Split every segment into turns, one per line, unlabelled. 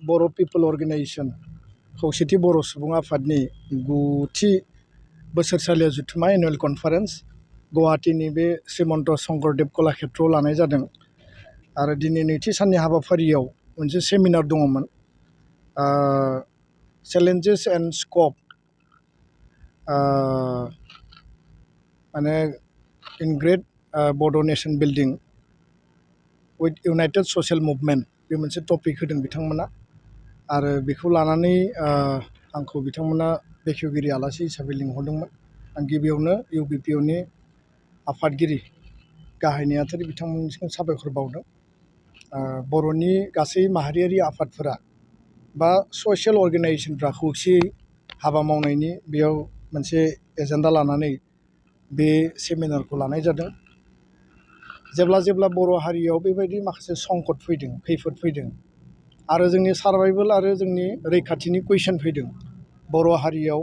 बर' पिपल organisation खौसेथि बर' सुबुं आफादनि 9थि बोसोरसालियाव जुथुमा एनुवेल कनफारेन्स गुवाहाटीनि बे श्रीमन्त शंकरदेव कलाक्षेत्रआव लानाय जादों आरो दिनै नैथि साननि हाबाफारियाव मोनसे सेमिनार दङमोन चेलेन्जेस एन्ड स्कप माने इन ग्रेट बड' nation building with United social movement बे मोनसे टपिक होदों बिथांमोना आरो बेखौ लानानै आंखौ बिथांमोना बेखेवगिरि आलासि हिसाबै लिंहरदोंमोन आं गिबियावनो इउबिपिअनि आफादगिरि गाहाय नेहाथारि बिथांमोननिसिम साबायखर बावदों बर'नि गासै माहारियारि आफादफोरा बा ससियेल अर्गेनाइजेसनफ्रा खौसेयै हाबा मावनायनि बेयाव मोनसे एजेन्डा लानानै बे सेमिनारखौ लानाय जादों जेब्ला बर' हारियाव बेबायदि माखासे संकट फैदों खैफोद फैदों आरो जोंनि सार्भाइभेल आरो जोंनि रैखाथिनि कुइसन फैदों बर' हारियाव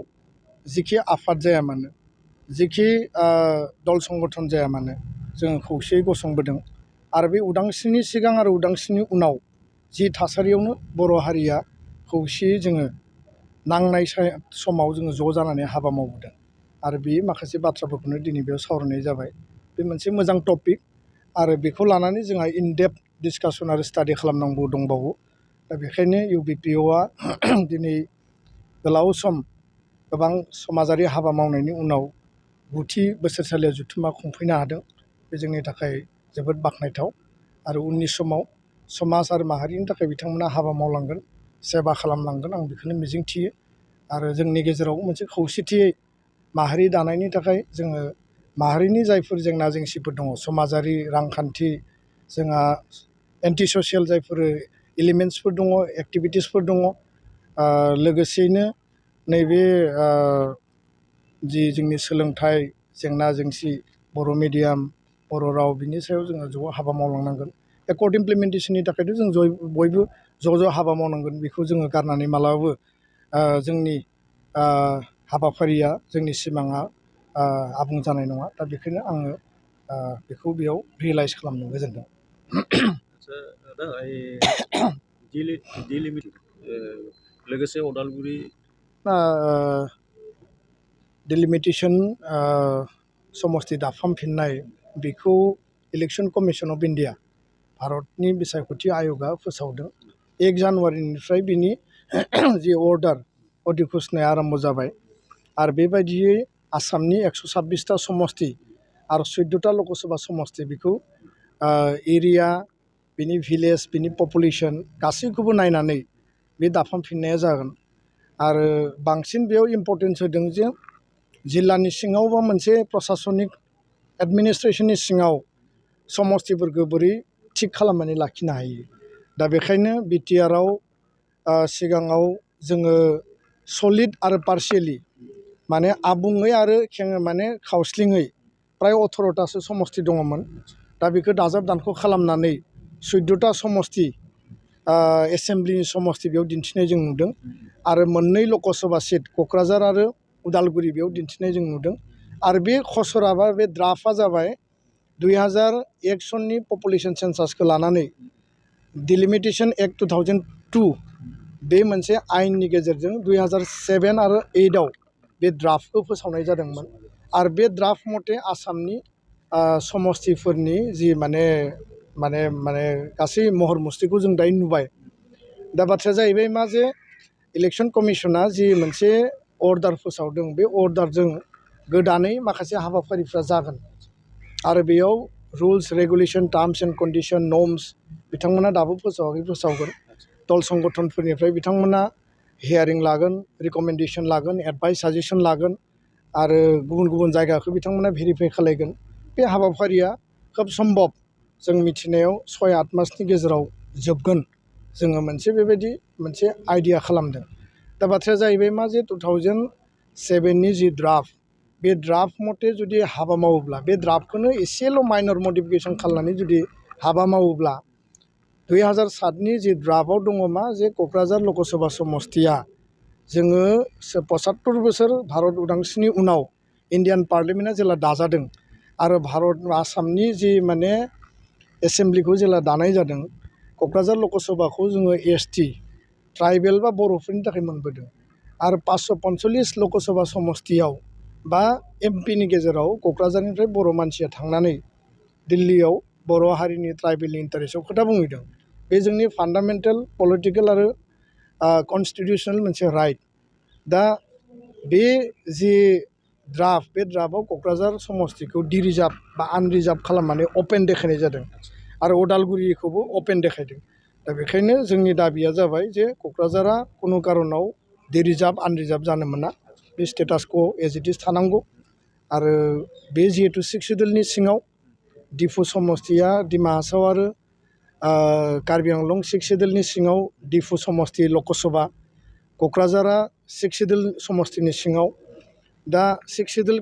जिखि आफाद जाया मानो जिखि दल संगठन जाया मानो जोङो खौसेयै गसंबोदों आरो बे उदांस्रिनि सिगां आरो उदांस्रिनि उनाव जि थासारियावनो बर' हारिया खौसेयै जोङो नांनाय समाव जोङो ज' जानानै हाबा मावबोदों आरो बे माखासे बाथ्राफोरखौनो दिनै बेयाव सावरायनाय जाबाय बे मोनसे मोजां टपिक आरो बेखौ लानानै जोंहा इनडेप्थ डिसकासन आरो स्टाडि खालामनांगौ दंबावो दा बेखायनो इउबिपिअआ दिनै गोलाव सम गोबां समाजारि हाबा मावनायनि उनाव 9थि बोसोरसालियाव जुथुमा खुंफैनो हादों बे जोंनि थाखाय जोबोद बाख्नायथाव आरो उननि समाव समाज आरो माहारिनि थाखाय बिथांमोना हाबा मावलांगोन सेबा खालामलांगोन आं बेखौनो मिजिंथियो आरो जोंनि गेजेराव मोनसे खौसेथियै माहारि दानायनि थाखाय जोङो माहारिनि जायफोर जेंना जेंसिफोर दङ समाजारि रांखान्थि जोंहा एन्टि ससियेल जायफोर एलिमेन्ट्सफोर दङ एक्टिभिटिसफोर दङ लोगोसेयैनो नैबे जि जोंनि सोलोंथाइ जेंना जेंसि बर' मिडियाम बर' राव बिनि सायाव जोङो ज' हाबा मावलांनांगोन एकर्ड इमप्लिमेन्टेसननि थाखायथ' जों बयबो ज' हाबा मावनांगोन बेखौ जोङो गारनानै मालाबाबो जोंनि हाबाफारिया जोंनि सिमाङा आबुं जानाय नङा दा बेखायनो आङो बेखौ बेयाव रियेलाइज खालामनो गोजोनदों
लोगोसे अदालगुरि
डिलिमिटेसन समस्ति दाफामफिननाय बेखौ इलेक्सन कमिसन अफ इन्डिया भारतनि बिसायख'थि आय'गा फोसावदों 1 जानुवारिनिफ्राय बिनि जि अर्डार अधिघोषणाया आरम्भ जाबाय आरो बेबायदियै आसामनि 126टा समस्ति आरो 14टा लकसभा समस्ति बेखौ एरिया बिनि भिलेज बिनि पपुलेसन गासैखौबो नायनानै बे दाफामफिननाया जागोन आरो बांसिन बेयाव इम्परटेन्स होदों जे जिल्लानि सिङाव बा मोनसे प्रसासनिक एडमिनिस्ट्रेसननि सिङाव समस्तिफोरखौ बोरै थिग खालामनानै लाखिनो हायो दा बेखायनो बिटिआरआव सिगाङाव जोङो सलिड आरो पार्शियेलि माने आबुङै आरो माने खावस्लिङै प्राय 18टासो समस्ति दङमोन दा बेखौ दाजाब दानख' खालामनानै 14टा समस्ति एसेम्ब्लिनि समस्ति बेयाव दिन्थिनाय जों नुदों आरो 2 लकसभा सिट क'क्राझार आरो उदालगुरि बेयाव दिन्थिनाय जों नुदों आरो बे खसरा बा बे ड्राफ्टआ जाबाय 2001 सननि पपुलेसन सेन्सासखौ लानानै डिलिमिटेसन एक्ट 2002 बे मोनसे आयेननि गेजेरजों 2007 आरो 8आव बे ड्राफ्टखौ फोसावनाय जादोंमोन आरो बे ड्राफ्ट मथे आसामनि समस्तिफोरनि जि माने गासै महर मुस्रिखौ जों दायो नुबाय दा बाथ्राया जाहैबाय मा जे इलेक्सन कमिसना जि मोनसे अर्डार फोसावदों बे अर्डारजों गोदानै माखासे हाबाफारिफ्रा जागोन आरो बेयाव rules regulation terms and condition norms बिथांमोना दाबो फोसावगोन दल संगठनफोरनिफ्राय बिथांमोना हियारिं लागोन रिकमेन्डेसन लागोन एडभाइस साजेसन लागोन आरो गुबुन जायगाखौ बिथांमोना भेरिफाइ खालामगोन बे हाबाफारिया खोब सम्भब जों मिथिनायाव 6-8 मासनि गेजेराव जोबगोन जोङो मोनसे बेबायदि मोनसे आइडिया खालामदों दा बाथ्राया जाहैबाय मा जे 2007नि जि ड्राफ्ट बे ड्राफ्ट मथे जुदि हाबा मावोब्ला बे ड्राफ्टखौनो एसेल' माइनर मडिफिकेसन खालामनानै जुदि हाबा मावोब्ला 2007नि जि ड्राफ्टआव दङ मा जे क'क्राझार लकसभा समस्तिया जोङो 75 बोसोर भारत उदांस्रिनि उनाव इन्डियान पार्लियामेन्टआ जेला दाजादों आरो भारत आसामनि जि माने एसेम्ब्लिखौ जेला दानाय जादों क'क्राझार लकसभाखौ जोङो ST ट्राइबेल बा बर'फोरनि थाखाय मोनबोदों आरो 545 लकसभा समस्तियाव बा एमपिनि गेजेराव क'क्राझारनिफ्राय बर' मानसिया थांनानै दिल्लीयाव बर' हारिनि ट्राइबेलनि इन्टारेस्टआव खोथा बुंहैदों बे जोंनि फान्डामेन्टेल पलिटिकेल आरो कनस्टिटिउसनेल मोनसे राइट दा बे जि ड्राफ्ट बे ड्राफ्टआव क'क्राझार समस्तिखौ डिरिजार्भ बा आनरिजार्भ खालामनानै अपेन देखायनाय जादों आरो उदालगुरिखौबो अपेन देखायदों दा बेखायनो जोंनि दाबिया जाबाय जे क'क्राझारा खुनु कारनाव डिरिजार्भ आनरिजार्भ जानो मोना बे स्टेटासखौ एज इट इज थानांगौ आरो बे जिहेतु 6 सिडुलनि सिङाव डिफु समस्तिया डिमा हासाव आरो कार्बि आंलं 6 सिडुलनि सिङाव डिफु समस्ति लकसभा क'क्राझारा 6 सिडुल समस्तिनि सिङाव दा 6 सिडुल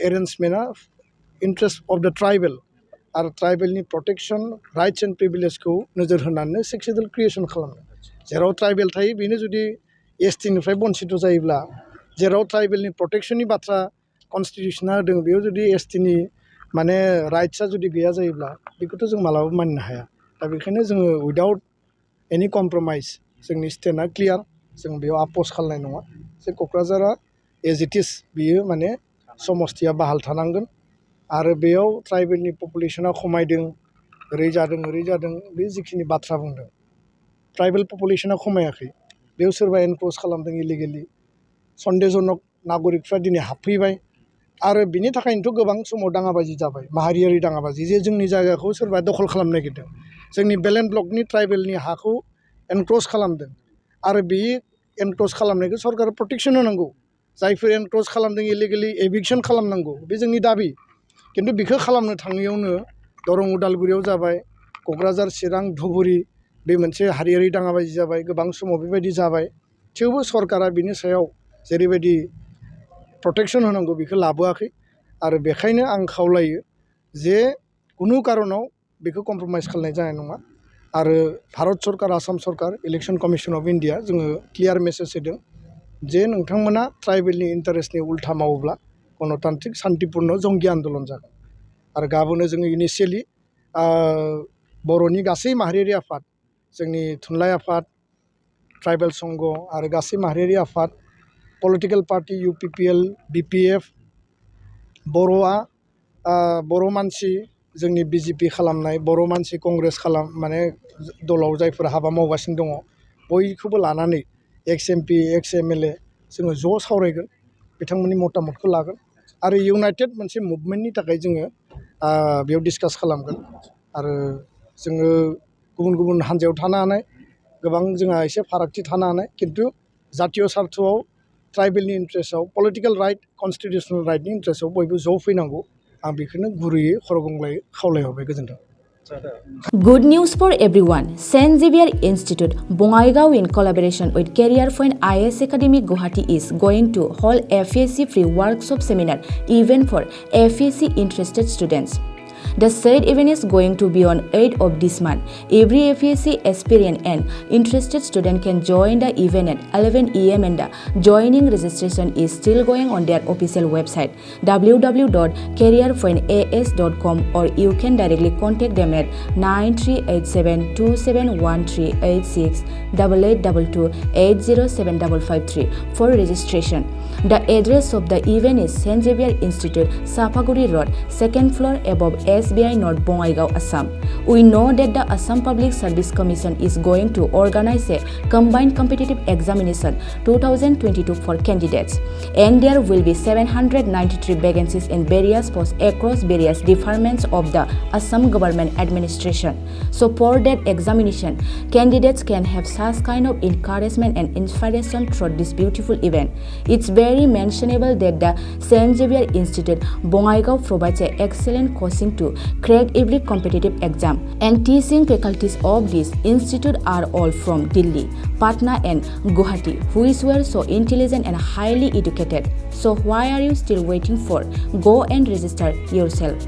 एरेन्जमेन्टआ इन्ट्रेस्ट अफ द ट्राइबेल आरो ट्राइबेलनि प्रटेक्शन राइट्स एन्ड प्रिभिलेजखौ नोजोर होनानै 6 सिडुल क्रिएसन खालामदों जेराव ट्राइबेल थायो बेनो जुदि एसटिनिफ्राय बन्सित जायोब्ला जेराव ट्राइबेलनि प्रटेक्शननि बाथ्रा कनस्टिटिउसना होदों बेयाव जुदि एसटिनि माने राइट्सआ जुदि गैया जायोब्ला बेखौथ' जों मालाबाबो मानिनो हाया दा बेखायनो जोङो उइदाउट एनि कमप्रमाइज जोंनि स्टेन्डआ क्लियार जों बेयाव आपस खालामनाय नङा जे क'क्राझारा एज इट इज बियो माने समस्तिया बाहाल थानांगोन आरो बेयाव ट्राइबेलनि पपुलेसना खमायदों ओरै जादों बे जिखिनि बाथ्रा बुंदों ट्राइबेल पपुलेसना खमायाखै बेयाव सोरबा एनक्रस खालामदों इलिगेलि सन्देहजनक नागरिकफ्रा दिनै हाबफैबाय आरो बिनि थाखायनोथ' गोबां समाव दाङाबाजि जाबाय माहारियारि दाङाबाजि जे जोंनि जायगाखौ सोरबा दखल खालामनो नागिरदों जोंनि बेलेन्ड ब्लकनि ट्राइबेलनि हाखौ एनक्रस खालामदों आरो बे एनक्रस खालामनायखौ सरकारा प्रटेक्शन होनांगौ जायफोर एनक्रस खालामदों इलिगेलि एभिक्सन खालामनांगौ बे जोंनि दाबि खिन्थु बेखौ खालामनो थाङैयावनो दरं उदालगुरियाव जाबाय क'क्राझार चिरां धुबुरी बे मोनसे हारियारि दाङाबाजि जाबाय गोबां समाव बेबायदि जाबाय थेवबो सरकारा बिनि सायाव जेरैबायदि प्रटेक्शन होनांगौ बेखौ लाबोआखै आरो बेखायनो आं खावलायो जे खुनु कारनाव बेखौ कमप्रमाइज खालामनाय जानाय नङा आरो भारत सरकार आसाम सरकार इलेक्शन कमिसन अफ इन्डिया जोङो क्लियार मेसेज होदों जे नोंथांमोना ट्राइबेलनि इन्टारेस्टनि उल्था मावोब्ला गणतान्त्रिक शान्तिपुर्ण जंगि आन्दलन जागोन आरो गाबोनो जोङो इनिशियेलि बर'नि गासै माहारियारि आफाद जोंनि थुनलाइ आफाद ट्राइबेल संघ आरो गासै माहारियारि आफाद पलिटिकेल पार्टि UPPL BPF बर'आ बर' मानसि जोंनि BJP खालामनाय बर' मानसि कंग्रेस माने दलाव जायफोर हाबा मावगासिनो दङ बयखौबो लानानै एक्स MP एक्स MLA जोङो ज' सावरायगोन बिथांमोननि मतामतखौ लागोन आरो इउनाइटेड मोनसे मुभमेन्टनि थाखाय जोङो बेयाव डिसकास खालामगोन आरो जोङो गुबुन गुबुन हान्जायाव थानो हानाय गोबां जोंहा एसे फारागथि थानो हानाय खिन्थु जातीय सार्थआव ट्राइबेलनि इन्ट्रेस्टआव पलिटिकेल राइट कनस्टिटिउसनेल राइटनि इन्ट्रेस्टआव बयबो ज' फैनांगौ आं बेखौनो गुरैयै खरगंग्लायै खावलायहरबाय गोजोन्थों
Good news for everyone. St. Xavier Institute, Bongaigaon, in collaboration with Career Point IS Academy Guwahati, is going to hold FAC free workshop seminar event for FAC interested students. The said event is going to be on 8th of this month. Every FAC aspirant and interested student can join the event at 11 AM and the joining registration is still going on their official website www.careerpointas.com, or you can directly contact them at 9387271386 8822807553 for registration. The address of the event is St. Xavier Institute, Sapaguri Road, 2nd floor, above SBI North, Bongaigaon, Assam. We know that the Assam Public Service Commission is going to organize a combined competitive examination 2022 for candidates, and there will be 793 vacancies in various posts across various departments of the Assam government administration. So for that examination, candidates can have such kind of encouragement and inspiration through this beautiful event. It's very mentionable that the St. Xavier Institute, Bongaigaon, provides an excellent coaching to crack every competitive exam, and teaching faculties of this institute are all from Delhi, Patna and Guwahati, which were so intelligent and highly educated. So why are you still waiting for? Go and register yourself.